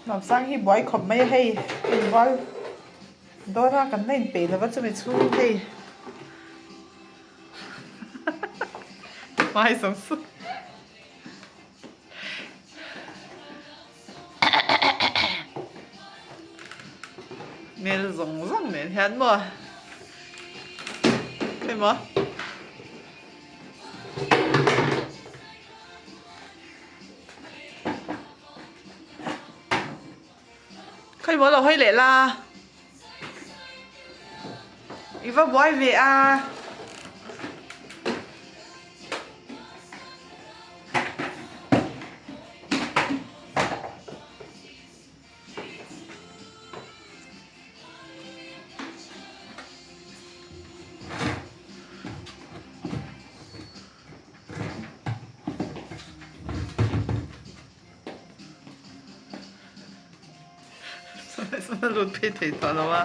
Nuamsang hi buai khawp mai a hei inbual dawn a kan la inpeih lova chumi chhungin hei hmai zawng zawng. Hmel zawng zawng nen hian maw emaw. Khawi maw lo hawi leh la i va buai ve a. A lut phei thei tawh lo a.